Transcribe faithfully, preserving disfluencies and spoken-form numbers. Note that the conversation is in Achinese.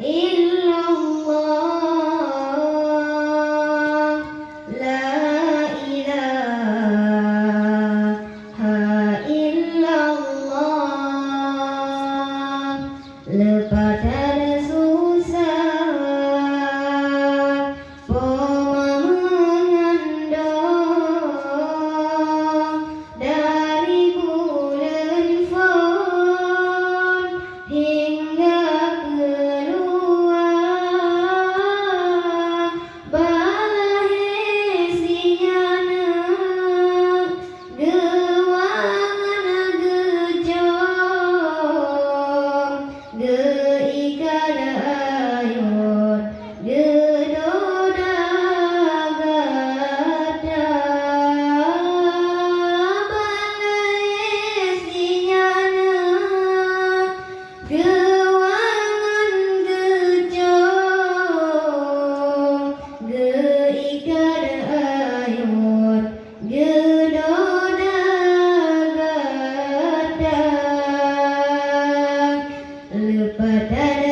illallah, la ilaha illallah. Leupah that susah, po mama mengandung, dari buleuen phon hingga keuluwa, bak lahé si nyan geuwa ngon geucom, geuikat ayot, geudoda gata. Bak lahé si nyan geuwa ngon geucom, geuikat ayot, geudoda gata. Leupah that